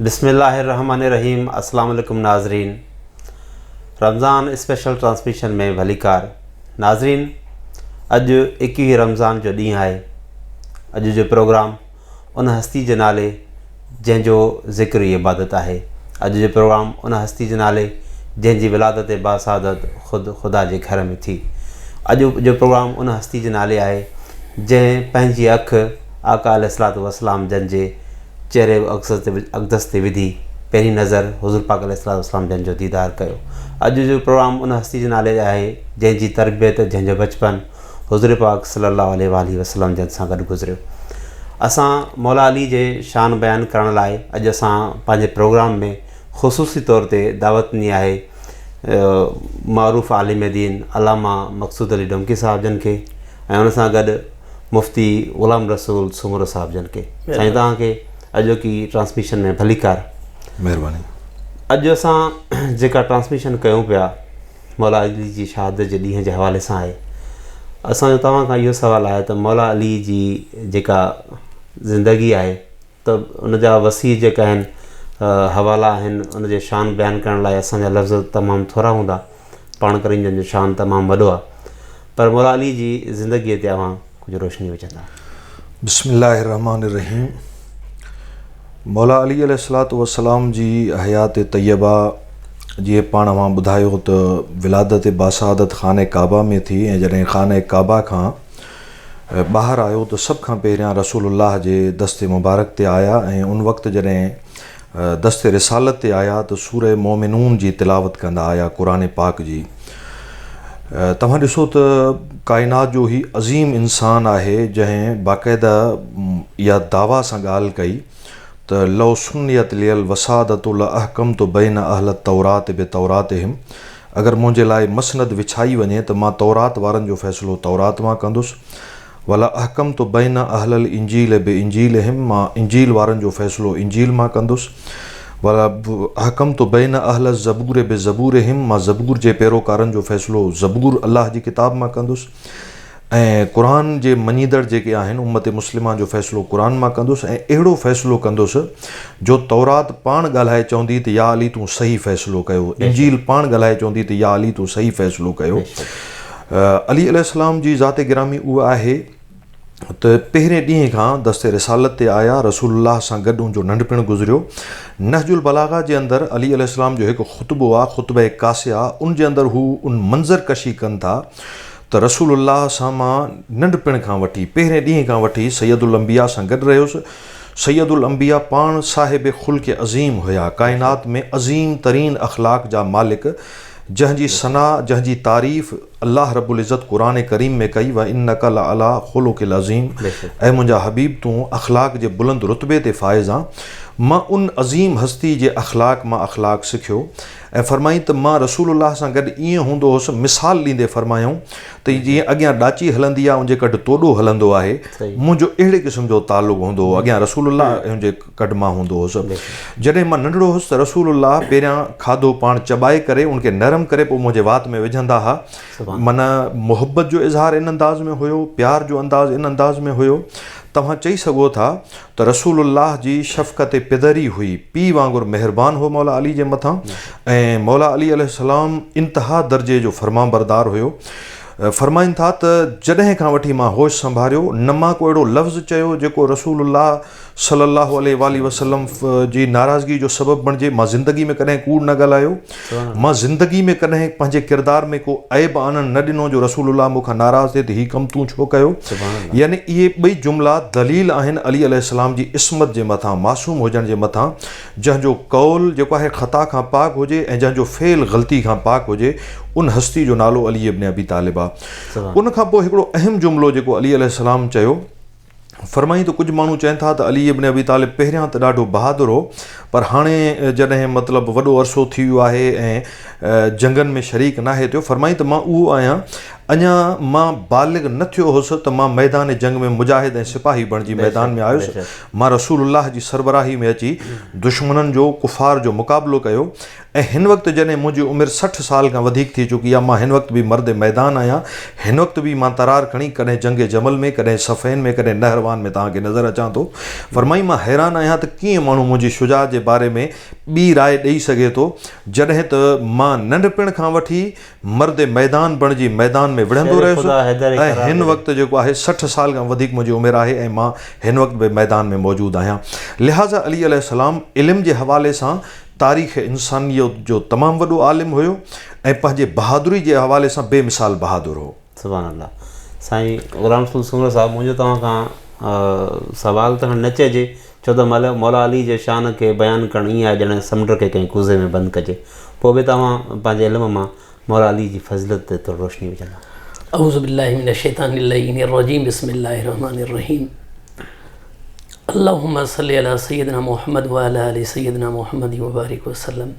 بسم الله الرحمن الرحيم السلام عليڪم ناظرين رمضان اسپيشل ٽرانسميشن ۾ ڀليڪار ناظرين اڄ 21 رمضان جو ڏينهن آهي. اڄ جو پروگرام ان هستي جي نالي جنهن جو ذڪر ئي عبادت آهي. اڄ جو پروگرام ان هستي جي نالي جنهن جي ولادت باسعادت خود خدا جي گهر ۾ ٿي. اڄ جو پروگرام ان هستي جي نالي آهي جنهن پنهنجي اک آقا عليه الصلوة والسلام جن جي چهري اقدس تي وڌي پهرين نظر حضور پاڪ عليه الصلوة والسلام جن جو ديدار ڪيو. اڄ جو پروگرام ان هستي جي نالي آهي جنهن جي تربيت جنهن جو بچپن حضور پاڪ صلي الله عليه واٰله وسلم جن سان گڏ گذريو. اسان مولا علي جي شان بيان ڪرڻ لاء اڄ اسان پنهنجي پروگرام ۾ خصوصي طور تي دعوت ڏني آهي معروف عالم دين علامه مقصود علي ڊومڪي صاحب جن کي ۽ ان سان گڏ مفتي غلام رسول سومرو صاحب جن کي. سائين توهان کي اڄوڪي ٽرانسميشن ۾ ڀليڪار. مهرباني. اڄ اسان جيڪا ٽرانسميشن ڪيون پيا مولا علي جي شهادت جي ڏينهن جي حوالي سان آهي. اسان جو توهان کان اهو سوال آهي ته مولا علي جي جيڪا زندگي آهي ته ان جا وسيع جيڪا آهن حوالا آهن ان جي شان بيان ڪرڻ لاء اسان جا لفظ تمام ٿورا هوندا. پاڻ ڪريم جن جو شان تمام وڏو آهي پر مولا علي جي زندگي تي اوهان ڪجهه روشني وجهندا. بسم الله الرحمٰن الرحيم مولا علي عليه الصلوة والسلام جي حيات طيبه جيئن پاڻ اوهان ٻڌايو ته ولادت باسعادت خانه ڪعبه ۾ ٿي ۽ جڏهن خانه ڪعبه کان ٻاهر آيو ته سڀ کان پهريان رسول الله جي دست مبارڪ تي آيا ۽ ان وقت جڏهن دست رسالت تي آيا ته سوره مومنون جي تلاوت ڪندا آيا قرآن پاڪ جي. توهان ڏسو ته ڪائنات جو هي عظيم انسان آهي جنهن باقاعده اها دعويٰ سان ڳالهه ڪئي ته لو سنيت لي الوسادة لاحڪمت بين اهل التورات بتوراتهم اگر منهنجي لاء مسند وڇائي وڃي ته مان تورات وارن جو فيصلو تورات مان ڪندس، ولاحڪمت بين اهل الانجيل بانجيلهم مان انجيل وارن جو فيصلو انجيل مان ڪندس، ولاحڪمت بين اهل الزبور بزبورهم مان زبور جي پيروڪارن جو فيصلو زبور، الله جي ڪتاب، مان ڪندس. ۽ قرآن جي مڃيندڙ جيڪي آهن امت مسلمه جو فيصلو قرآن مان ڪندس ۽ اهڙو فيصلو ڪندس جو تورات پاڻ ڳالهائي چوندي ته يا علي تون صحيح فيصلو ڪيو انجيل پاڻ ڳالهائي چوندي ته يا علي تون صحيح فيصلو ڪيو علي عليه السلام جي ذات گرامي اها آهي ته پهرين ڏينهن کان دست رسالت تي آيا رسول الله سان گڏ ان جو ننڍپڻ گذريو نهج البلاغه جي اندر علي عليه السلام جو هڪ خطبو آهي خطبه قاسيه ان جي اندر هو ان منظر ڪشي ڪن ٿا ته رسول الله سان مان ننڍپڻ کان وٺي، پهرين ڏينهن کان وٺي سيد الانبياء سان گڏ رهيس. سيد الانبياء پاڻ صاحب خلق عظيم هيا، ڪائنات ۾ عظيم ترين اخلاق جا مالڪ، جنهن جي ثنا، جنهن جي تعريف الله رب العزت قرآن ڪريم ۾ ڪئي وانک لعلي خلق عظيم اي منهنجا حبيب تون اخلاق جي بلند رتبي تي فائز آن. مان ان عظيم هستي جي اخلاق مان اخلاق سکيو. ۽ فرمائين ته مان رسول الله سان گڏ ائين هوندو هوس، مثال ڏيندي فرمايائون ته جيئن اڳيان ڏاچي هلندي آهي ان جي ڪڍ توڏو هلندو آهي، منهنجو اهڙي قسم جو تعلق هوندو هو، اڳيان رسول الله ۽ ان جي ڪڍ مان هوندو هوس. جڏهن مان ننڍڙو هوس ته رسول الله پهريان کاڌو پاڻ چٻائي ڪري ان کي نرم ڪري پوء منهنجي وات ۾ وجهندا ها، معنيٰ محبت جو اظهار ان انداز ۾ هيو، پيار جو انداز ان انداز ۾ هيو، توهان چئي سگهو ٿا ته رسول الله جي شفقت پدري هئي، پيء وانگر مهربان هو مولا علي جي مٿان ۽ مولا علي عليه السلام انتها درجي جو فرمانبردار هيو. فرمائن ٿا ته جڏهن کان وٺي مان هوش سنڀاريو نه مان ڪو اهڙو لفظ چيو جيڪو رسول الله صلي الله عليه واٰله وسلم جي ناراضگي جو سبب بڻجي، مان زندگي ۾ ڪڏهن ڪوڙ نه ڳالهايو، مان زندگي ۾ ڪڏهن پنهنجي ڪردار ۾ ڪو عيب آڻڻ نه ڏنو جو رسول الله مون کان ناراض ٿئي ته هي ڪم تون ڇو ڪيو؟ يعني اهي ٻئي جملا دليل آهن علي عليه السلام جي عصمت جي مٿان، معصوم هجڻ جي مٿان، جنهن جو قول جيڪو آهي خطا کان پاڪ هجي ۽ جنهن جو فعل غلطي کان پاڪ هجي، ان هستي جو نالو علي ابن ابي طالب آ. ان کان پوء هڪڙو اهم جملو جيڪو علي عليه السلام چيو. فرمائين ته ڪجهه ماڻهو چون ٿا ته علي ابن ابي طالب پهريان ته ڏاڍو بهادر هو پر هاڻي جڏهن مطلب وڏو عرصو ٿي ويو آهي ۽ جنگن ۾ شريڪ ناهي ٿيو فرمائين ته مان اهو آهيان اڃا مان بالغ نه ٿيو هوس ته مان ميدان جنگ ۾ مجاهد ۽ سپاهي بڻجي ميدان ۾ آيس. مان رسول الله جي سربراهي ۾ اچي دشمنن جو، ڪفار جو، مقابلو ڪيو ۽ هن وقت جڏهن منهنجي عمر 60 سال کان وڌيڪ ٿي چڪي آهي مان هن وقت به مرد ميدان آهيان. هن وقت به مان ترار کڻي ڪڏهن جنگ جمل ۾، ڪڏهن صفين ۾، ڪڏهن نهروان ۾ توهان کي نظر اچان ٿو. فرمائي مان حيران آهيان ته ڪيئن ماڻهو منهنجي شجاعت جي باري ۾ ٻي راء ڏئي سگهي ٿو جڏهن ته مان ننڍپڻ کان وٺي مرد ميدان بڻجي ميدان ۾ وڙهندو شير رهيس خدا حيدر ۽ قرار هن ڏي. وقت جيڪو آهي 60 سال کان وڌيڪ منهنجي عمر آهي ۽ مان هن وقت به ميدان ۾ موجود آهيان. لهٰذا علي عليه السلام علم جي حوالي سان تاريخ انسانيت جو تمام وڏو عالم هيو ۽ پنهنجي بهادري جي حوالي سان بي مثال بهادر هو. سبحان الله سائين غلام رسول سومرو صاحب منهنجو توهان کان سوال ته هاڻي نه چئجي ڇو ته مولا علي جي شان کي بيان ڪرڻ ائين آهي ڄڻ سمنڊ کي ڪنهن ڪوزي ۾ بند ڪجي. پوء به توهان پنهنجي علم مان مولا علي جي فضيلت تي ٿورو روشني وجهندا. اعوذ بالله من الشيطان اللعين الرجيم بسم الله الرحمن الرحيم اللهم صل علي سيدنا محمد وعلي آل سيدنا محمد وبارڪ وسلم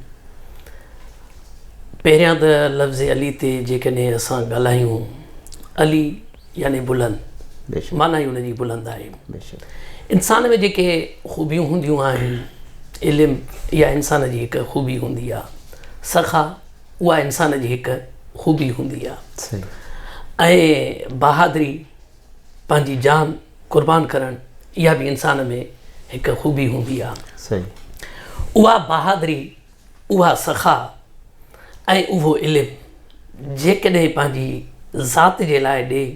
پهريان ته لفظ علي تي جيڪڏهن اسان ڳالهايون علي يعني بلند معنيٰ ئي ان جي بلند آهي. انسان ۾ جيڪي خوبيون هونديون آهن، علم اها انسان جي هڪ خوبي هوندي آهي، سخا اها انسان جي هڪ خوبي هوندي آهي ۽ بهادري پنهنجي جان قربان ڪرڻ اها به انسان ۾ هڪ خوبي هوندي آهي. اها بهادري اها سخا ۽ اهو علم جيڪڏهن پنهنجي ذات جي لاء ڏئي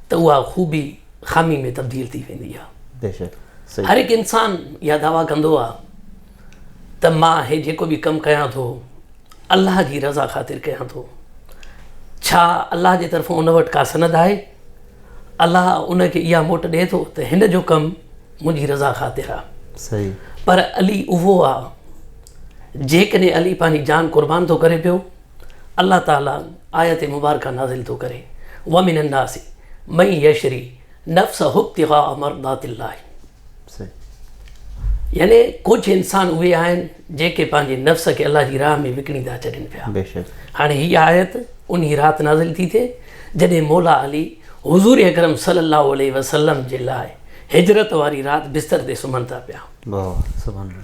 ته اها خوبي خامي ۾ تبديل ٿي ويندي آهي. بيشڪ صحيح. هر هڪ انسان اها دعويٰ ڪندو آهي ته مان هي جيڪو به ڪم ڪيان ٿو الله جي رضا خاطر ڪيان ٿو. ڇا الله جي طرفون ان وٽ ڪا سند آهي؟ الله ان کي اها موٽ ڏئي ٿو ته هن جو ڪم منهنجي رضا خاطر آ. صحيح. پر علي اهو آ جيڪڏهن علي پنهنجي جان قربان ٿو ڪري پيو الله تعالي آيت مبارڪه نازل ٿو ڪري ومن الناس من يشري نفسه ابتغاء مرضات الله صحيح. يعني ڪجهه انسان اهي آهن جيڪي پنهنجي نفس کي الله جي راهه ۾ وڪڻي ٿا ڇڏين پيا. بيشڪ. هاڻي هي آيت انهي رات نازل ٿي ٿئي جڏهن مولا علي حضور اڪرم صلي الله عليه وسلم جي لاء هجرت واري رات بستر تي سمهن ٿا پيا.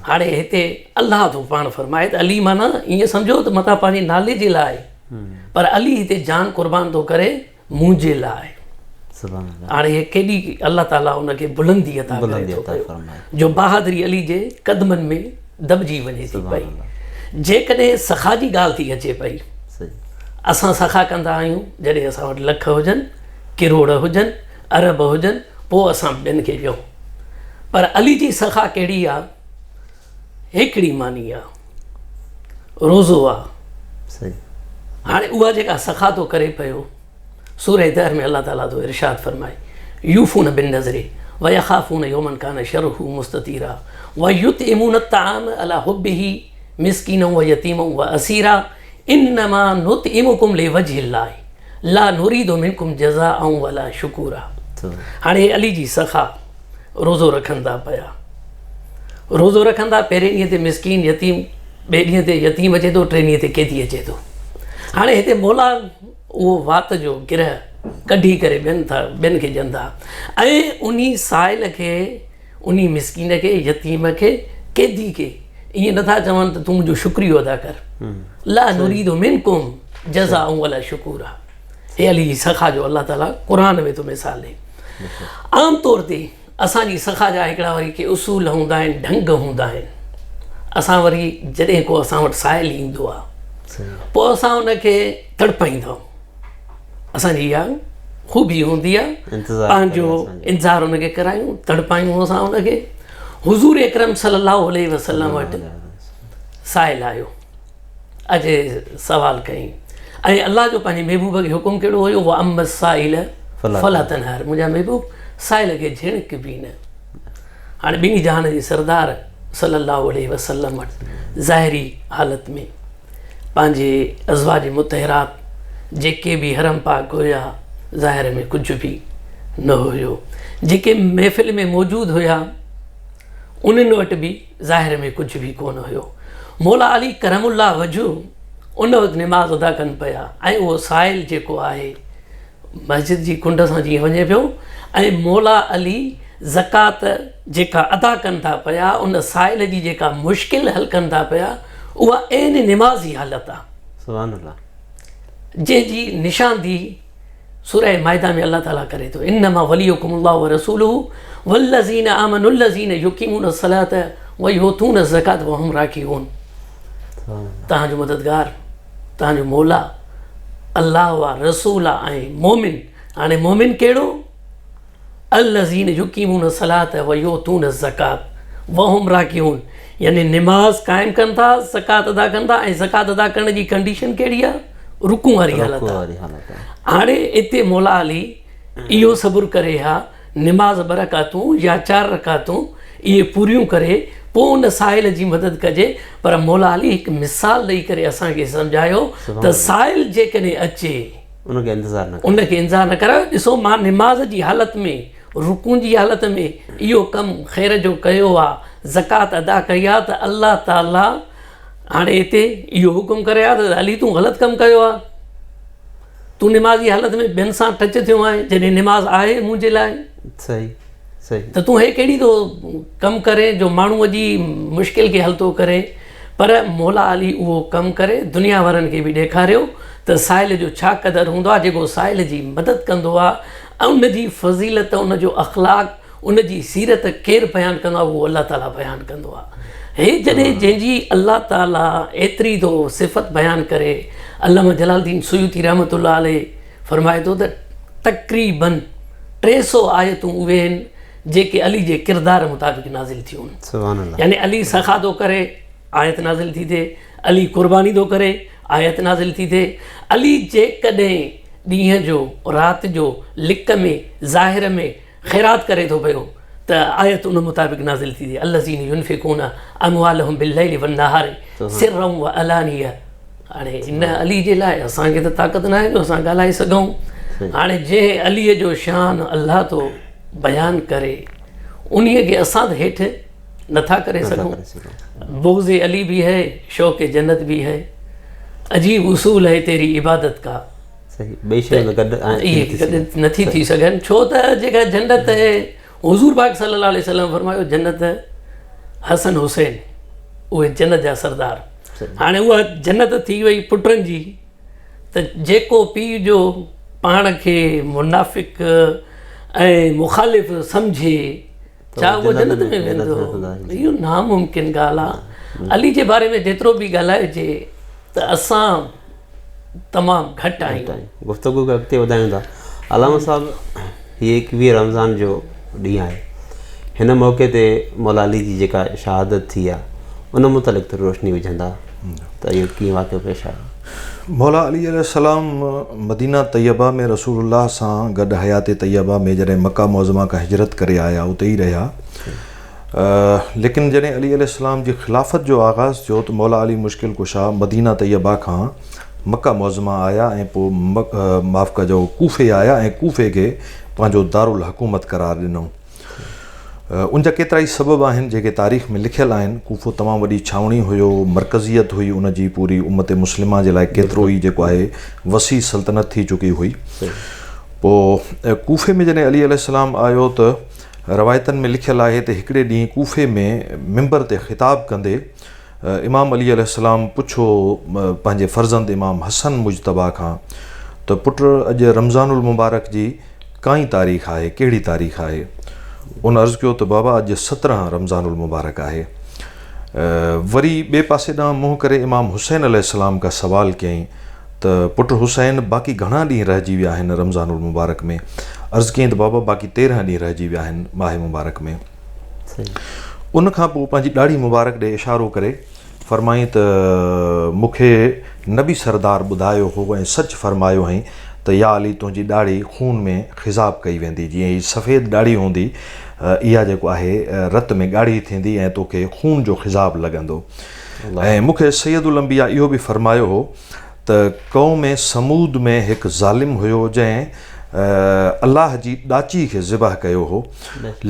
هاڻي هتي الله ٿو پاڻ فرمائي ته علي معنيٰ ائين سمجهو ته متان پنهنجي نالي جي لاء پر علي هتي جان قربان ٿو ڪري منهنجي لاء. هاڻي هي ڪيڏي الله تعاليٰ ان کي بلندي عطا ڪري ٿو پيو جو بهادري علي جي قدمن ۾ دٻجي وڃي ٿي پئي. جيڪڏهن سخا جي ڳالهه ٿي اچي پئي اسان سخا ڪندا آهيون جڏهن اسان وٽ لک هجن، ڪروڙ هجن، ارب هجن پوء اسان ٻين کي ڏيون. پر علي جي سخا ڪهڙي آ؟ هڪڙي ماني آ، روزو آ. هاڻي اها جيڪا سخا ٿو ڪري پيو سوره دهر ۾ الله تعاليٰ ٿو ارشاد فرمائي يوفون بالنذر ويخافون يوما كان شره مستطيرا ويطعمون الطعام على حبه مسڪينا ويتيما واسيرا انما نطعمڪم لوجه الله لا نريد منڪم جزاء ولا شڪورا. هاڻي هي علي جي سخا روزو رکن ٿا پيا. روزو رکن ٿا پهرين ڏينهن تي مسڪين يتيم ٻئي ڏينهن تي يتيم اچي ٿو ٽئين ڏينهن تي قيدي اچي ٿو. هاڻي هتي مولا اهو وات جو گرهه ڪڍي ڪري ٻين ٿا ٻين کي ڏين ٿا ۽ انهي سائل کي انهي مسڪين کي، يتيم کي، قيدي کي ائين نٿا چون ته تون منهنجو شڪريو ادا ڪر. لا نريد منڪم جزاء ولا شڪورا. هي علي جي سخا جو الله تعالي قرآن ۾ ٿو مثال ڏئي. عام طور تي اسان جي سخا جا هڪڙا وري ڪي اصول هوندا آهن، ڍنگ هوندا آهن. اسان وري جڏهن ڪو اسان وٽ سائل ايندو آهي پوء اسان ان کي تڙپائيندا آهيون. اسان جي اها خوبي هوندي آهي پنهنجو انتظار ان کي ڪرايون تڙپايون اسان ان کي حضور اڪرم صلي الله عليه وسلم وٽ سائل آيو اچي سوال ڪيائين ۽ الله جو پنهنجي محبوب کي حڪم ڪهڙو هيو واما السائل فلا تنهر منهنجا محبوب سائل کي جهڻڪ به نه هاڻي ٻنهي جهان جي سردار صلي الله عليه وسلم وٽ ظاهري حالت ۾ پنهنجي ازواج مطهرات جيڪي به حرم پاڪ هيا ظاهر ۾ ڪجهه به نه هيو جيڪي محفل ۾ موجود هيا انهن وٽ به ظاهر ۾ ڪجهه به ڪونه هيو مولا علي ڪرم الله وجهه ان وقت نماز ادا ڪن پيا ۽ اهو سائل جيڪو آهي مسجد جي ڪنڊ سان جيئن وڃي پيو ۽ مولا علي زڪوات جيڪا ادا ڪن ٿا پيا ان سائل جي جيڪا مشڪل حل ڪن ٿا پيا اها عين نماز جي حالت آ. سبحان الله. جنهن جي نشاندهي سوره مائده ۾ الله تعالي ڪري ٿو انما وليڪم الله ورسوله والذين آمنوا الذين يقيمون الصلاة ويؤتون الزڪاة وهم راڪعون توهان جو مددگار توهان جو مولا الله آ رسول آ ۽ مومن هاڻي مومن ڪهڙو الذين يقيمون الصلاة ويؤتون الزڪاة وهم راڪعون يعني نماز قائم ڪن ٿا زڪوات ادا ڪن ٿا ۽ زڪوات ادا ڪرڻ جي ڪنڊيشن ڪهڙي آ رڪوع واري حالت آ هاڻي اتي مولا علي اهو صبر ڪري ها نماز ٻه رڪعتون يا چار رڪعتون اهي پوريون ڪري پوء ان سائل جي مدد ڪجي پر مولا علي هڪ مثال ڏئي ڪري اسان کي سمجهايو ته سائل جيڪڏهن اچي ان کي انتظار نه ان کي انتظار نه ڪرايو ڏسو مان نماز جي حالت ۾ رڪوع جي حالت ۾ اهو ڪم خير جو ڪيو آ زڪوات ادا ڪئي آ ته الله تعالي هاڻي هتي اهو حڪم ڪري آ ته علي تون غلط ڪم ڪيو آ تون نماز جي حالت ۾ ٻين سان ٽچ ٿيو آهين جڏهن نماز آهي منهنجي لاء صحيح صحيح ته تون هي ڪهڙي ٿو ڪم ڪرين جو ماڻهوء جي مشڪل کي حل ٿو ڪرين پر مولا علي اهو ڪم ڪري دنيا وارن کي به ڏيکاريو ته سائل جو ڇا قدر هوندو آهي جيڪو سائل جي مدد ڪندو آهي ان جي فضيلت ان جو اخلاق ان جي سيرت ڪير بيان ڪندو آهي اهو الله تعالي بيان ڪندو آهي هي جڏهن جنهن جي الله تعالي ايتري ٿو صفت بيان ڪري علامه جلال الدين سيوطي رحمة الله عليه فرمائي ٿو ته تقريباً 300 آيتون اهي آهن جيڪي علي جي ڪردار مطابق نازل ٿيون. سبحان الله. يعني علي سخا ٿو ڪري آيت نازل ٿي ٿئي، علي قرباني ٿو ڪري آيت نازل ٿي ٿئي، علي جيڪڏهن ڏينهن جو رات جو لڪ ۾ ظاهر ۾ خيرات ڪري ٿو پيو ته آيت ان مطابق نازل ٿي ٿئي الذين ينفقون اموالهم بالليل والنهار سرا وعلانيه هاڻي ان علي جي لاء اسان کي ته طاقت ناهي جو اسان ڳالهائي سگهون هاڻي جنهن علي جو شان الله ٿو بيان ڪري انهي کي اسان ته هيٺ نٿا ڪري سگهون بغض علي به هي شوق جنت به هي عجيب اصول هي تيري عبادت کا صحيح ٻئي شيون گڏ اهي گڏ نٿي ٿي سگهن ڇو ته جيڪا جنت هي حضور پاڪ صلي الله عليه وسلم فرمايو جنت حسن حسين اهي جنت جا سردار هاڻي اها جنت ٿي وئي پٽن جي ته جيڪو پيء جو پاڻ کي منافق ۽ مخالف سمجهي ڇا اهو جنت ۾ ويندو؟ اهو ناممڪن ڳالهه آهي. علي جي باري ۾ جيترو به ڳالهائجي ته اسان تمام گهٽ آهيون. گفتگو کي اڳتي وڌايون ٿا. علامه صاحب هي ايڪويهه رمضان جو ڏينهن آهي. هن موقعي تي مولا علي جي جيڪا شهادت ٿي آهي ان متعلق ٿوري روشني وجهندا ته اهو ڪيئن واقعو پيش آيو. مولا علي عليه السلام مدينه طيبه ۾ رسول الله سان گڏ حيات طيبه ۾ جڏهن مڪه معظمه کان هجرت ڪري آيا اتي ئي رهيا ليڪن جڏهن علي عليه السلام جي خلافت جو آغاز ٿيو ته مولا علي مشڪل ڪشا مدينه طيبه کان مڪه معظمه آيا ۽ پوء معاف ڪجو ڪوفي آيا ۽ ڪوفي کي پنهنجو دارالحڪومت قرار ڏنو. ان جا ڪيترائي سبب آهن جيڪي تاريخ ۾ لکيل آهن. ڪوفو تمام وڏي ڇانوڻي هيو، مرڪزيت هئي ان جي پوري امت مسلمه جي لاء ڪيترو ئي جيڪو آهي وسيع سلطنت ٿي چڪي هئي. پوء ڪوفي ۾ جڏهن علي عليه السلام آيو ته روايتن ۾ لکيل آهي ته هڪڙي ڏينهن ڪوفي ۾ منبر تي خطاب ڪندي امام علي عليه السلام پڇيو پنهنجي فرزند امام حسن مجتبيٰ کان ته پٽ اڄ رمضان المبارڪ جي ڪائين تاريخ آهي ڪهڙي تاريخ آهي؟ ان عرض ڪيو ته بابا اڄ 17 رمضان المبارڪ آهي. وري ٻئي پاسي ڏانهن منهن ڪري امام حسين عليه السلام کان سوال ڪيائين ته پٽ حسين باقي گهڻا ڏينهن رهجي ويا آهن رمضان المبارڪ ۾؟ عرض ڪيائين ته بابا باقي 13 ڏينهن رهجي ويا آهن ماهه مبارڪ ۾. ان کان پوء پنهنجي ڏاڙهي مبارڪ ڏي اشارو ڪري فرمائين ته مون کي نبي سردار ٻڌايو هو ۽ سچ فرمايو هئين ته يا علي تنهنجي ڏاڙهي خون ۾ خضاب ڪئي ويندي جيئن هي سفيد ڏاڙهي هوندي اها جيڪو آهي رت ۾ ڳاڙهي ٿيندي ۽ توکي خون جو خضاب لڳندو ۽ مون کي سيد الانبياء اهو به فرمايو هو ته قوم ثمود ۾ هڪ ظالم هيو جنهن الله جي ڏاچي کي ذبح ڪيو هو،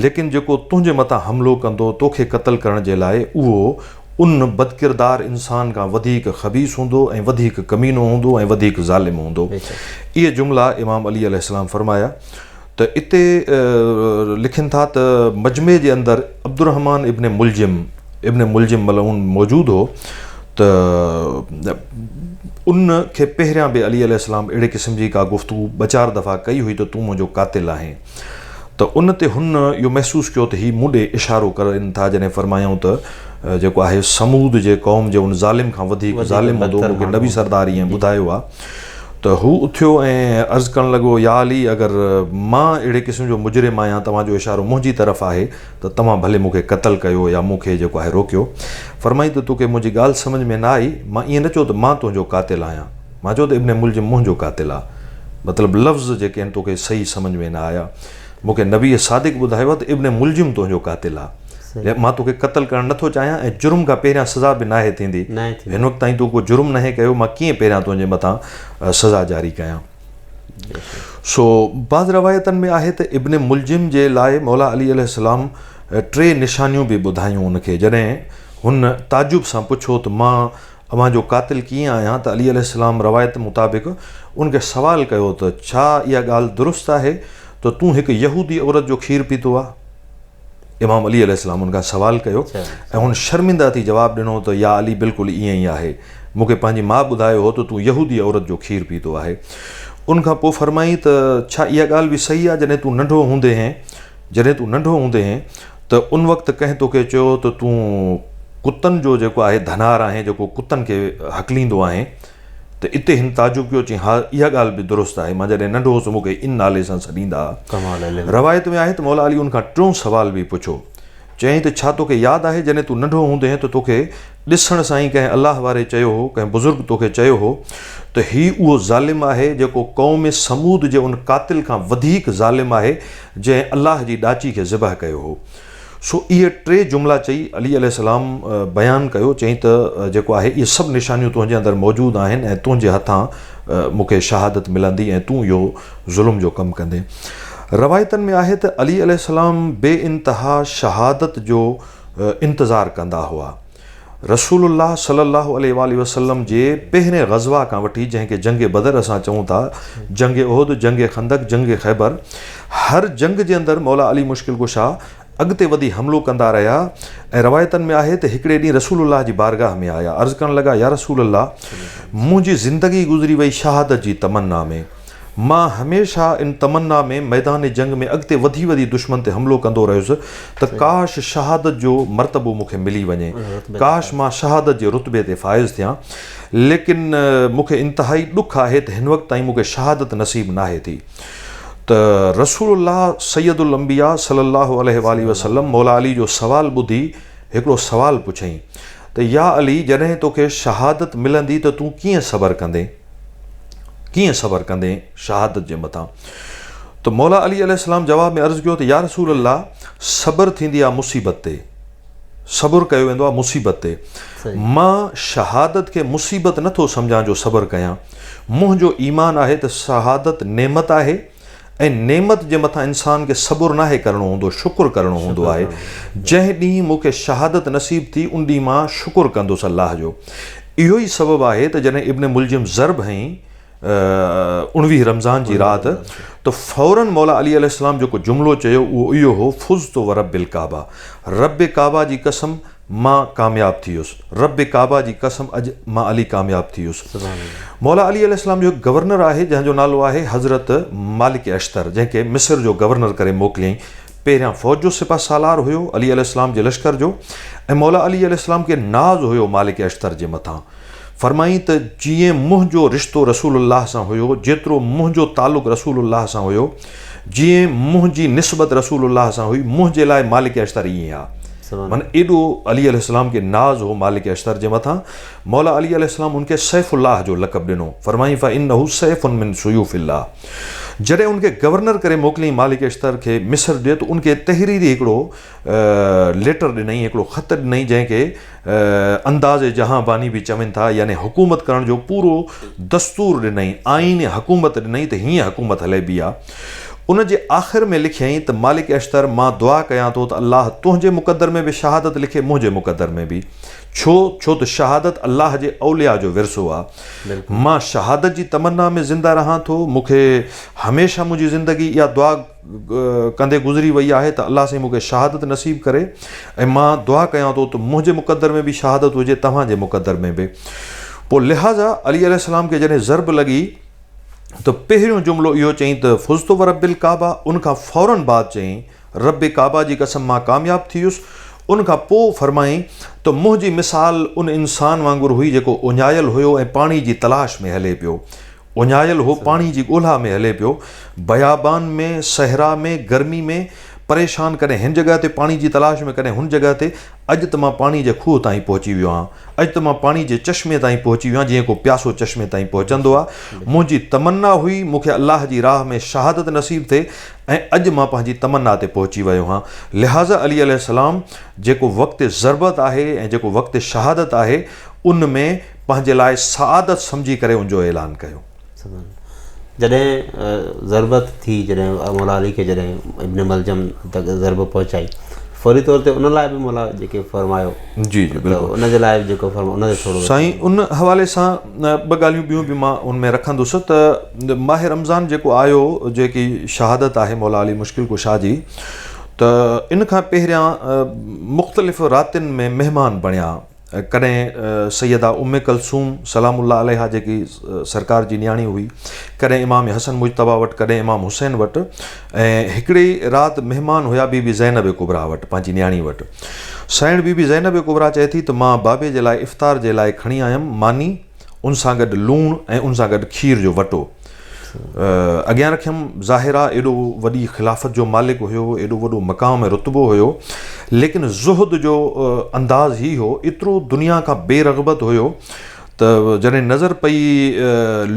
ليڪن جيڪو تنهنجي مٿان حملو ڪندو توکي قتل ڪرڻ جي لاء اهو ان بدڪردار انسان کان وڌيڪ خبيث هوندو ۽ وڌيڪ ڪمينو هوندو ۽ وڌيڪ ظالم هوندو. اهي جملا امام علي عليه السلام فرمايا ته اتي لکن ٿا ته مجمعي جي اندر عبدالرحمان ابن ملجم ابن ملجم ملعون موجود هو ته ان کي پهريان به علي عليه السلام اهڙي قسم جي ڪا گفتگو ٻه چار دفعا ڪئي هئي ته تون منهنجو قاتل آهين. ته ان تي هن اهو محسوس ڪيو ته هي مون ڏي اشارو ڪرن ٿا جڏهن فرمايائون ته جيڪو آهي ثمود جي قوم جي ان ظالم کان وڌيڪ ظالم هوندو مون کي نبي سردار ائين ٻڌايو آهي ته هو اٿيو ۽ عرض ڪرڻ لڳو يا علي اگر مان اهڙي قسم جو مجرم آهيان توهان جو اشارو منهنجي طرف آهي ته توهان ڀلي مون کي قتل ڪيو يا مون کي جيڪو آهي روڪيو فرمائين ته توکي منهنجي ڳالهه سمجهه ۾ نه آئي مان ائين نه چيو ته مان تنهنجو قاتل آهيان مان چيو ته ابن ملجم منهنجو قاتل آ. مطلب لفظ جيڪي آهن توکي صحيح سمجهه ۾ نه آيا. مون کي نبيء صادق ٻڌايو آ ته ابن ملجم تنهنجو قاتل آ. مان توکي قتل ڪرڻ نٿو چاهيان ۽ جرم کان پهريان سزا به ناهي ٿيندي. هن وقت تائين تو ڪو جرم ناهي ڪيو، مان ڪيئن پهريان تنهنجي مٿان سزا جاري ڪيان. سو بعض روايتن ۾ آهي ته ابن ملجم جي لاء مولا علي عليه السلام ٽي نشانيون به ٻڌايون ان کي جڏهن هن تعجب سان پڇيو ته مان اوهان جو قاتل ڪيئن آهيان ته علي عليه السلام روايت مطابق ان کي سوال ڪيو ته ڇا اها ڳالهه درست آهي ته تون هڪ يهودي عورت جو کير پيتو آهي؟ امام علي عليه السلام ان کان سوال ڪيو ۽ هن شرمنده ٿي جواب ڏنو ته يا علي بلڪل ائين ئي آهي مون کي پنهنجي ماء ٻڌايو هو ته تون يهودي عورت جو کير پيتو آهي. ان کان پوء فرمائين ته ڇا اها ڳالهه به صحيح آهي جڏهن تون ننڍو هوندي هين جڏهن تون ننڍو هوندي هين ته ان وقت ڪنهن توکي چيو ته تون ڪتن جو جيڪو آهي ڌنار آهين جيڪو ڪتن کي هڪليندو آهين ته اتي هن تعجب ڪيو چيائين ها اها ڳالهه به درست آهي مان جڏهن ننڍو هوس مون کي ان نالي سان سڏيندا ها. روايت ۾ آهي ته مولا علي ان کان ٽيون سوال به پڇيو چيائين ته ڇا توکي ياد آهي جڏهن تون ننڍو هوندين هين ته توکي ڏسڻ سان ئي ڪنهن الله واري چيو هو، ڪنهن بزرگ توکي چيو هو ته هي اهو ظالم آهي جيڪو قوم ثمود جي ان قاتل کان وڌيڪ ظالم آهي جنهن الله جي ڏاچي کي ذبح ڪيو هو. سو اهي ٽي جملا چئي علي عليه السلام بيان ڪيو، چيائين ته جيڪو آهي اهي سڀ نشانيون تنهنجي اندر موجود آهن ۽ تنهنجي هٿان مون کي شهادت ملندي ۽ تون اهو ظلم جو ڪم ڪندين. روايتن ۾ آهي ته علي عليه السلام بي انتها شهادت جو انتظار ڪندا هئا. رسول الله صلي الله عليه واٰله وسلم جي پهرين غزوه کان وٺي جنهن کي جنگ بدر اسان چئون ٿا، جنگ احد، جنگ خندق، جنگ خيبر، هر جنگ جي اندر مولا علي مشڪل ڪشا اڳتي وڌي حملو ڪندا رهيا ۽ روايتن ۾ آهي ته هڪڙي ڏينهن رسول الله جي بارگاهه ۾ آيا عرض ڪرڻ لڳا يا رسول الله منهنجي زندگي گذري وئي شهادت جي تمنا ۾ مان هميشه ان تمنا ۾ ميدان جنگ ۾ اڳتي وڌي وڌي دشمن تي حملو ڪندو رهيس ته ڪاش شهادت جو مرتبو مون کي ملي وڃي ڪاش مان شهادت جي رتبي تي فائز ٿيان ليڪن مون کي انتهائي ڏک آهي ته هن وقت تائين مون کي شهادت نصيب ناهي ٿي. ته رسول الله سيد الانبياء صلي الله عليه واٰله وسلم مولا علي جو سوال ٻڌي هڪڙو سوال پڇيائين ته يا علي جڏهن توکي شهادت ملندي ته تون ڪيئن صبر ڪندين ڪيئن صبر ڪندين شهادت جي مٿان ته مولا علي عليه السلام جواب ۾ عرض ڪيو ته يا رسول الله صبر ٿيندي آهي مصيبت تي صبر ڪيو ويندو آهي مصيبت تي. مان شهادت کي مصيبت نه ٿو سمجهان جو صبر ڪيان. منهنجو ايمان آهي ته شهادت نعمت آهي ۽ نعمت جي مٿان انسان کي صبر ناهي ڪرڻو هوندو شڪر ڪرڻو هوندو آهي. جنهن ڏينهن مون کي شهادت نصيب ٿي ان ڏينهن مان شڪر ڪندس الله جو. اهو ئي سبب آهي ته جڏهن ابن ملجم ضرب هنئي اڻويهه رمضان جي رات ته فوراً مولا علي عليه السلام جيڪو جملو چيو اهو اهو هو فزت ورب الڪعبه رب ڪعبه جي قسم مان ڪامياب ٿي ويس رب ڪعبه جي قسم اڄ مان علي ڪامياب ٿي ويس مولا علي عليه السلام جو هڪ گورنر آهي جنهن جو نالو آهي حضرت مالڪ اشتر جنهن کي مصر جو گورنر ڪري موڪليائين پهريان فوج جو سپه سالار هيو علي عليه السلام جي لشڪر جو ۽ مولا علي عليه السلام کي ناز هيو مالڪ اشتر جي مٿان فرمائين ته جيئن منهنجو رشتو رسول الله سان هيو، جيترو منهنجو تعلق رسول الله سان هيو، جيئن منهنجي نسبت رسول الله سان هئي، منهنجي لاء مالڪ اشتر ائين آ. معنيٰ ايڏو علي عليه السلام کي ناز هو مالڪ اشتر جي مٿان. مولا علي عليه السلام ان کي سيف الله جو لقب ڏنو. فرمائين فانه سيف من سيوف الله. جڏهن ان کي گورنر ڪري موڪليائين مالڪ اشتر کي مصر ڏي ته ان کي تحريري هڪڙو ليٽر ڏنائين، هڪڙو خط ڏنائين جنهن کي انداز جهان باني به چون ٿا يعني حڪومت ڪرڻ جو پورو دستور ڏنائين، آئين حڪومت ڏنائين ته هيئن حڪومت هلائبي آ. ان جي آخر ۾ لکيائين ته مالڪ اشتر مان دعا ڪيان ٿو ته الله تنهنجي مقدر ۾ به شهادت لکي منهنجي مقدر ۾ به. ڇو؟ ڇو ته شهادت الله جي اولياء جو ورثو آ. مان شهادت جي تمنا ۾ زنده رهان ٿو. مون کي هميشه منهنجي زندگي اها دعا ڪندي گذري وئي آهي ته الله سائين مون کي شهادت نصيب ڪري ۽ مان دعا ڪيان ٿو ته منهنجي مقدر ۾ به شهادت هجي توهان جي مقدر ۾ به. پوء لهٰذا علي عليه السلام کي جڏهن ضرب لڳي ته پهريون جملو اهو چيائين ته فزت ورب الڪعبه ان کان فوراً بعد چيائين رب ڪعبه جي قسم مان ڪامياب ٿي ويس ان کان پوء فرمايائين ته منهنجي مثال ان انسان وانگر هئي جيڪو اڃايل هيو ۽ پاڻي جي تلاش ۾ هلي پيو اڃايل هو پاڻي جي ڳولها ۾ هلي پيو بيابان ۾ صحرا ۾ گرمي ۾ پريشان ڪڏهن هن جڳهه تي پاڻي جي تلاش ۾ ڪڏهن هن جڳهه تي اڄ ته مان پاڻي جي کوهه تائين پهچي ويو آهيان. اڄ ته مان پاڻي جي چشمي تائين پهچي ويو آهيان جيئن ڪو پياسو چشمي تائين پهچندو آهي. منهنجي تمنا هئي مون کي الله جي راهه ۾ شهادت نصيب ٿئي ۽ اڄ مان پنهنجي تمنا تي پهچي ويو آهيان. لهٰذا علي عليه السلام جيڪو وقت ضربت آهي ۽ جيڪو وقت شهادت آهي ان ۾ پنهنجي لاء سعادت سمجهي ڪري ان جو اعلان ڪيو. جڏهن ضربت ٿي جڏهن مولا علي کي جڏهن ابن ملجم تڪ ضرب پهچائي فوري طور تي ان لاء به مولا جيڪي فرمايو جي جي بلڪل ان جي لاء به جيڪو فرمايو ان تي ٿورو سائين ان حوالي سان ٻه ڳالهيون ٻيون به مان ان ۾ رکندس ته ماه رمضان جيڪو آيو جيڪي شهادت آهي مولا علي مشڪل ڪشا جي ته ان کان پهريان مختلف راتين ۾ مهمان بڻيا ڪڏهن سيده ام ڪلثوم سلام الله عليها جيڪي سرڪار جي نياڻي هئي، ڪڏهن امام حسن مجتبيٰ وٽ، ڪڏهن امام حسين وٽ ۽ هڪڙي رات مهمان هيا بي بي زينب ڪبريٰ وٽ پنهنجي نياڻي وٽ. سائڻ بي بي زينب ڪبريٰ چئي ٿي ته مان بابي جي لاء افطار جي لاء کڻي آيم ماني، ان سان گڏ لوڻ ۽ ان سان گڏ کير جو وٽو اڳيان رکيم. ظاهر آ ايڏو وڏي خلافت جو مالڪ هيو، ايڏو وڏو مقام ۽ رتبو هيو، ليڪن زهد جو انداز هي هو، ايترو دنيا کان بي رغبت هيو ته جڏهن نظر پئي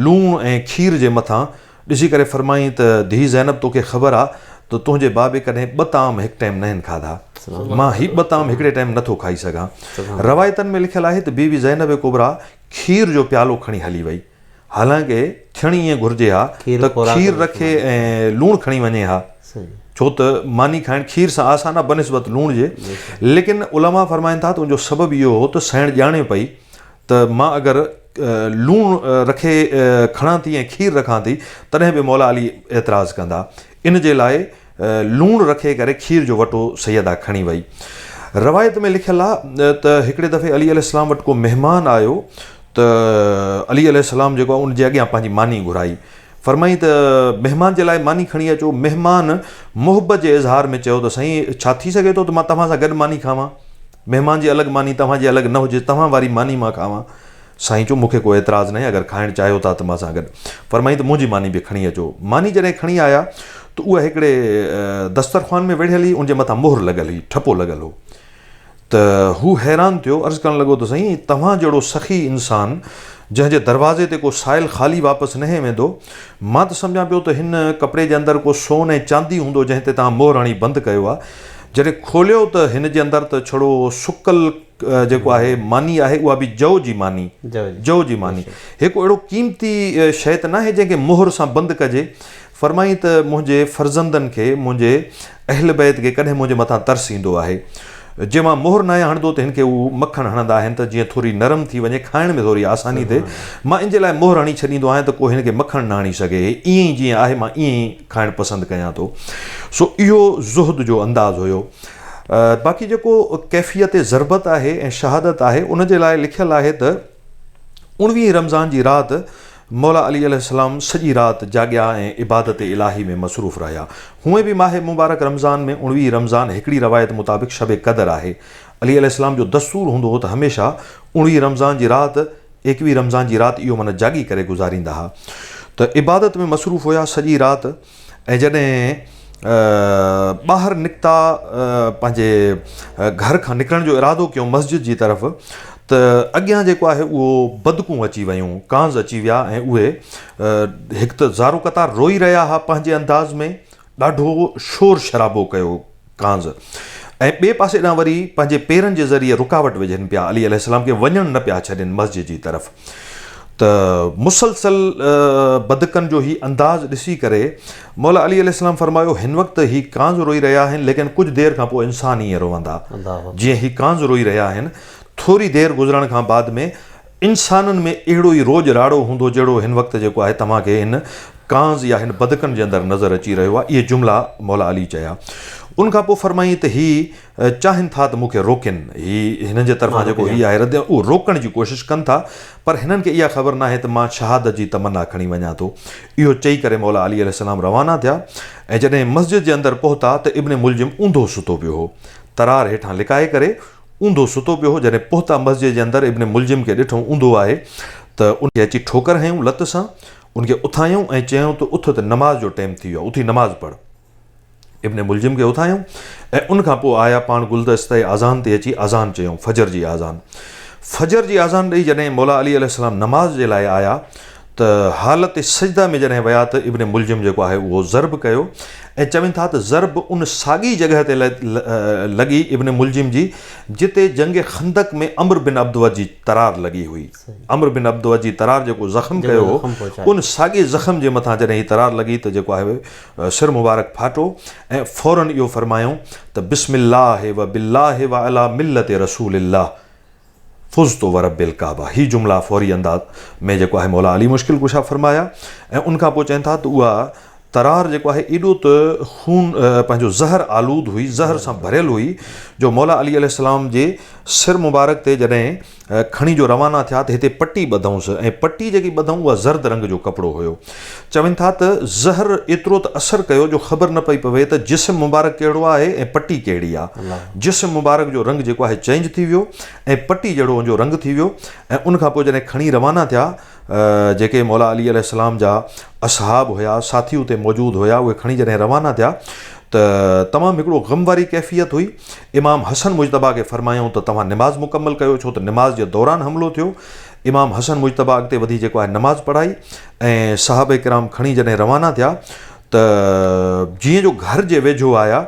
لوڻ ۽ کير جي مٿان، ڏسي ڪري فرمائين ته ڌيء زينب توکي خبر آ ته تنهنجي بابي ڪڏهن ٻه طعام هڪ ٽائيم ناهن کاڌا، مان هي ٻه طعام هڪڙي ٽائيم نٿو کائي سگهان. روايتن ۾ لکيل آهي ته بي بي زينب ڪبريٰ کير جو پيالو کڻي هلي وئي. حالانڪه ٿيڻ ائين گهرجي ها ته کير رکي ۽ لوڻ کڻي وڃي ها، ڇو ته ماني کائڻ کير سان آسان آ بنسبت لوڻ جي. ليڪن علماء فرمائن ٿا ته ان جو سبب اهو هو ته سيڻ ڄاڻي پئي ته مان اگر لوڻ رکي کڻان ٿي ۽ کير رکان ٿي تڏهن به مولا علي اعتراض ڪندا. ان جي لاء لوڻ رکي ڪري کير جو وٽو سيده کڻي وئي. روايت ۾ لکيل آ ته هڪڙي دفعي علي عليه السلام وٽ ڪو مهمان آيو ته علي عليه السلام جيڪو آ ان جي اڳيان پنهنجي ماني گهرائي. فرمائين ته مهمان جي لاء ماني کڻي اچو. مهمان محبت جي اظهار ۾ چيو ته سائين ڇا ٿي سگهي ٿو ته مان توهان سان گڏ ماني کاوان؟ مهمان جي الڳ ماني توهان جي الڳ نه هجي توهان واري ماني مان کاوان. سائين چيو مون کي ڪو اعتراض ناهي اگر کائڻ چاهيو ٿا ته مان سان گڏ. فرمائين ته منهنجي ماني به کڻي اچو. ماني جڏهن کڻي آيا ته اها هڪڙي دسترخوان ۾ ويڙهيل هئي ان جي مٿان مهر لڳل هئي ٺپو لڳل هو. ته هو حيران ٿيو عرض ڪرڻ لڳو ته سائين توهان جهڙو سخي انسان جنهن جي دروازي تي ڪو سائل خالي واپس ناهي ويندو مان ته سمجهان پيو ته هن ڪپڙي جي اندر ڪو سون ۽ چاندي هوندو جنهن تي توهان مهر هڻي بند ڪيو آهي جڏهن کوليو ته هن جي اندر ته ڇڙو سڪل جيڪو آهي ماني آهي اها به جو جي ماني جو جي ماني هڪ اهڙو قيمتي شيء ته ناهي جنهن کي مهر سان بند ڪجي فرمائين ته منهنجي فرزندن کي، منهنجي اهل بيت کي ڪڏهن منهنجي مٿان ترس ايندو آهي. جي مان مهر ناهيان هڻندو ته هن کي هو مکڻ هڻندا آهن ته جيئن ٿوري نرم ٿي وڃي، کائڻ ۾ ٿوري آساني ٿئي. مان ان جي لاء مهر هڻي ڇڏيندو آهيان ته ڪو هن کي مکڻ نه هڻي سگهي. هي ائين ئي جيئن آهي مان ائين ئي کائڻ پسند ڪيان ٿو. سو اهو زهد جو انداز هيو. باقي جيڪو ڪيفيت ضربت آهي ۽ شهادت آهي ان جي لاء لکيل آهي ته اڻويهين رمضان جي رات مولا علي عليه السلام سڄي رات جاڳيا ۽ عبادت الاهي ۾ مصروف رهيا. هونئن به ماهه مبارڪ رمضان ۾ اڻويهين رمضان هڪڙي روايت مطابق شب قدر آهي. علي عليه السلام جو دستور هوندو هو ته هميشه اڻويهين رمضان جي رات ايڪويهين رمضان جي رات اهو معنيٰ جاڳي ڪري گذاريندا ها ته عبادت ۾ مصروف هيا سڄي رات ۽ جڏهن ٻاهر نڪتا پنهنجي گهر کان نڪرڻ جو ارادو ڪيو مسجد جي طرف ته اڳيان جيڪو آهي اهو بدڪون اچي ويون ڪانز اچي ويا ۽ اهي هڪ ته زارو قطار روئي رهيا هئا پنهنجي انداز ۾ ڏاڍو شور شرابو ڪيو ڪانز ۽ ٻئي پاسي ڏانهن وري پنهنجي پيرن جي ذريعي رڪاوٽ وجهن پيا علي عليه السلام کي وڃڻ نه پيا ڇڏين مسجد جي طرف. ته مسلسل بدڪن جو هي انداز ڏسي ڪري مولا علي عليه السلام فرمايو هن وقت هي ڪانز روئي رهيا آهن ليڪن ڪجهه دير کان پوء انسان ائين روئندا جيئن هي ڪانز روئي رهيا آهن ٿوري دير گذرڻ کان بعد ۾ انسانن ۾ اهڙو ئي روڄ راڙو هوندو جهڙو هن وقت جيڪو آهي توهان کي هن ڪانز يا هن بدڪن جي اندر نظر اچي رهيو آهي اهي جملا مولا علي چيا ان کان پوء فرمائين ته هي چاهين ٿا ته مون کي روڪين. هي هنن جي طرفان جيڪو هي آهي رد اهو روڪڻ جي ڪوشش ڪن ٿا پر هنن کي اها خبر ناهي ته مان شهادت جي تمنا کڻي وڃان ٿو. اهو چئي ڪري مولا علي عليه السلام روانا ٿيا ۽ جڏهن مسجد جي اندر پهتا ته ابن ملجم اونڌو ستو پيو هو. ترار هيٺان لڪائي ڪري اونڌو ستو پيو هو. جڏهن پهتا مسجد جي اندر ابن ملجم کي ڏٺو اونڌو آهي ته ان کي اچي ٺوڪر هنيائون لت سان ان کي اٿايائون ۽ چيائون ته اٿ ته نماز جو ٽيم ٿي ويو آهي اٿي نماز پڙهه. ابن ملجم کي اٿايائون ۽ ان کان پوء آيا پاڻ گلدسته اذان تي اچي اذان چيائون فجر جي اذان فجر جي اذان ڏئي جڏهن مولا علي عليه السلام نماز جي لاء آيا ته حالت سجده ۾ جڏهن ويا ته ابن ملجم جيڪو آهي اهو ضرب ڪيو ۽ چون ٿا ته ضرب ان ساڳي جڳهه تي لڳي ابن ملجم جي جتي جنگ خندق ۾ عمرو بن عبدود جي ترار لڳي هئي عمرو بن عبدود جي ترار جيڪو زخم ڪيو هو ان ساڳي زخم جي مٿان جڏهن هي ترار لڳي ته جيڪو آهي سر مبارڪ ڦاٽو ۽ فوراً اهو فرمايائون ته بسم الله و بالله و علي ملت رسول الله فزت ورب الڪعبه هي جملا فوري انداز ۾ جيڪو آهي مولا علي مشڪل ڪشا فرمايا ۽ ان کان پوء چون ٿا ته اها ترار جيڪو آهي ايڏو ته خون پنهنجو زهر آلود هئي زهر سان ڀريل هئي جو مولا علي عليه السلام جي سر مبارڪ تي جڏهن کڻي جو روانا ٿيا ته هتي پٽي ٻڌئونس ۽ پٽي جيڪي ٻڌئون اها زرد رنگ جو ڪپڙو هيو. چون ٿا ته زهر ايترو ته اثر ڪيو جو خبر نه پئي پوي ته جسم مبارڪ ڪهڙو آهي ۽ پٽي ڪهڙي آ. جسم مبارڪ جو رنگ جيڪو آهي چينج ٿي ويو ۽ پٽي جهڙو ان جو رنگ ٿي ويو ۽ ان کان پوء جڏهن کڻي روانا ٿيا جيڪي مولا علي عليه السلام جا اصحاب هيا، ساٿي اتي موجود هيا، اهي کڻي جڏهن روانا ٿيا ته تمام هڪڙو غم واري ڪيفيت هئي. امام حسن مجتبيٰ کي فرمايائون ته توهان نماز مڪمل ڪيو ڇو ته نماز جي دوران حملو ٿيو. امام حسن مجتبيٰ اڳتي وڌي جيڪو آهي نماز پڙهائي ۽ صحابه ڪرام کڻي جڏهن روانا ٿيا ته جيئن جو گهر جي ويجهو آيا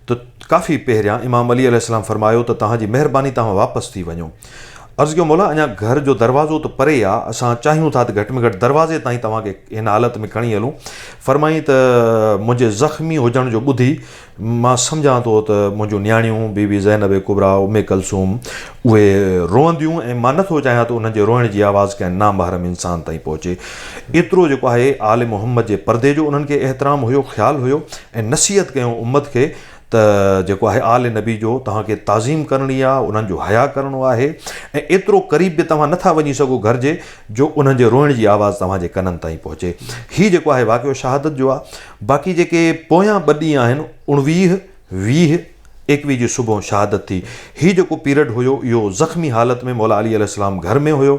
ته ڪافي پهريان امام علي عليه السلام فرمايو ته توهان جي مهرباني توهان واپس ٿي وڃو. عرض ڪيو مولا اڃا گهر جو دروازو ته پري آ، اسان چاهيون ٿا ته گهٽ ۾ گهٽ دروازي تائين توهان کي هن حالت ۾ کڻي هلون. فرمائين ته منهنجي زخمي هجڻ جو ٻڌي مان سمجهان ٿو ته منهنجون نياڻيون بي بي زينب ڪبريٰ، ام ڪلثوم اهي روئنديون ۽ مان نه ٿو چاهيان ته انهن جي روئڻ جي آواز ڪنهن نامحرم انسان تائين پهچي. ايترو جيڪو آهي آل محمد جي پردي جو انهن کي احترام هيو، خيال هيو ۽ نصيحت ڪيائون امت کي ته جيڪو آهي آل نبي جو توهان کي تعظيم ڪرڻي آهي انهن جو حياء ڪرڻو آهي ۽ ايترو قريب به توهان نٿا وڃي سگهو گهر جي جو انهن جي روئڻ جي آواز توهان جي ڪنن تائين پهچي هي جيڪو آهي واقعو شهادت جو آهي باقي جيڪي پويان ٻه ڏينهن آهن اڻويهه ويهه ايڪويهه جي صبح شهادت ٿي هي جيڪو پيرڊ هيو اهو زخمي حالت ۾ مولا علي عليه السلام گهر ۾ هيو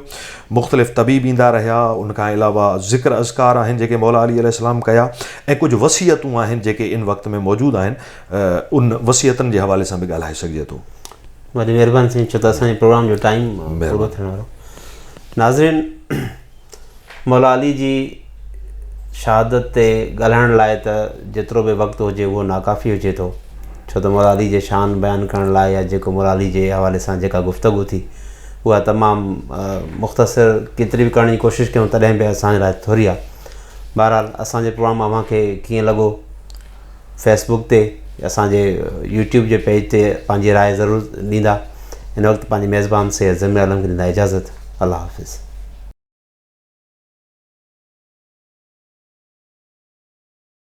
مختلف طبيب ايندا رهيا ان کان علاوه ذڪر اذڪار آهن جيڪي مولا علي عليه السلام ڪيا ۽ ڪجهه وصيتون آهن جيڪي ان وقت ۾ موجود آهن ان وصيتن جي حوالي سان به ڳالهائي سگهجي ٿو. وڏي مهرباني سائين ڇو ته اسان جي پروگرام جو ٽائيم پورو ٿيڻ وارو ناظرين مولا علي جي شهادت تي ڳالهائڻ لاء ته جيترو به وقت هجي اهو ناڪافي هجي ٿو ڇو ته مولا علي جي شان بيان ڪرڻ لاء يا جيڪو مولا علي جي حوالي سان جيڪا گفتگو ٿي اها تمام مختصر ڪيتري به ڪرڻ جي ڪوشش ڪيون تڏهن به اسان جي لاء ٿوري آهي بهرحال اسان جو پروگرام اوهان کي ڪيئن لڳو فيسبوڪ تي اسان جي يوٽيوب جي پيج تي پنهنجي راء ضرور ڏيندا هن وقت پنهنجي ميزبان سيد ضمير عالم کي ڏيندا اجازت الله حافظ.